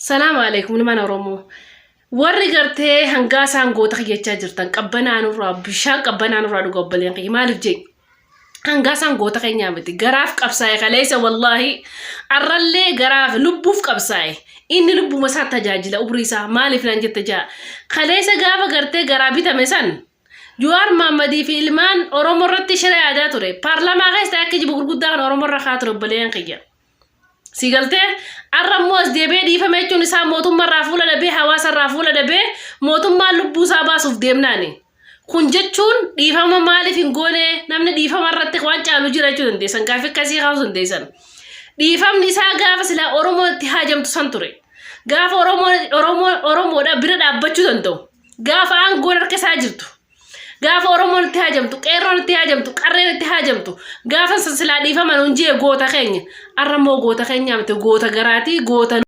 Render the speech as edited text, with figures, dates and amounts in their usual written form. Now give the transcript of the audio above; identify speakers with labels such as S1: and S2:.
S1: Salaam alaikum ilmaan Oromoo. Warri gartee hangaa isaan goota jechaa jirtan qabbanaa nurraa bishaan qabbanaa nurraa dhuga obboleen kiyya maaliif jee hangaa isaan goota keenyaa miti garaaf qabsaa'e kaleessa wallaahi arrallee garaaf lubbuuf qabsaa'e inni lubbuma isaa tajaajila umrii isaa maaliif naan jette jaa kaleessa gaafa gartee garaa bitame san Juwaar Maammadii fi ilmaan Oromoo irratti shira yaadaa ture paarlamaa keessa akka jibu gurguddaa kan Oromoo irra kaa ture obboleen kiyya. Si galtee arra immoo as deebi'ee dhiifame jechuun isaa mootummaa irraa fuula dhabee hawaasa irraa fuula dhabee mootummaan lubbuu isaa baasuuf deemnaani. Kun jechuun dhiifama maaliif hin goone namni dhiifama irratti waan caalu jira jechuu dandeessan gaaffii akkasii kaasuu dandeessan. Dhiifamni isaa gaafa silaa Oromoon itti haajamtu san ture. Gaafa Oromoon Oromoo Oromoodha bira dhaabbachuu danda'u. Gaafa aangoon harka isaa jirtu. Gaafa Oromoon itti haajamtu, qeerroon itti haajamtu, qarreen itti haajamtu, gaafa san silaa dhiifama nuun jee goota keenya. Arra immoo goota keenyaa miti goota garaatii goota.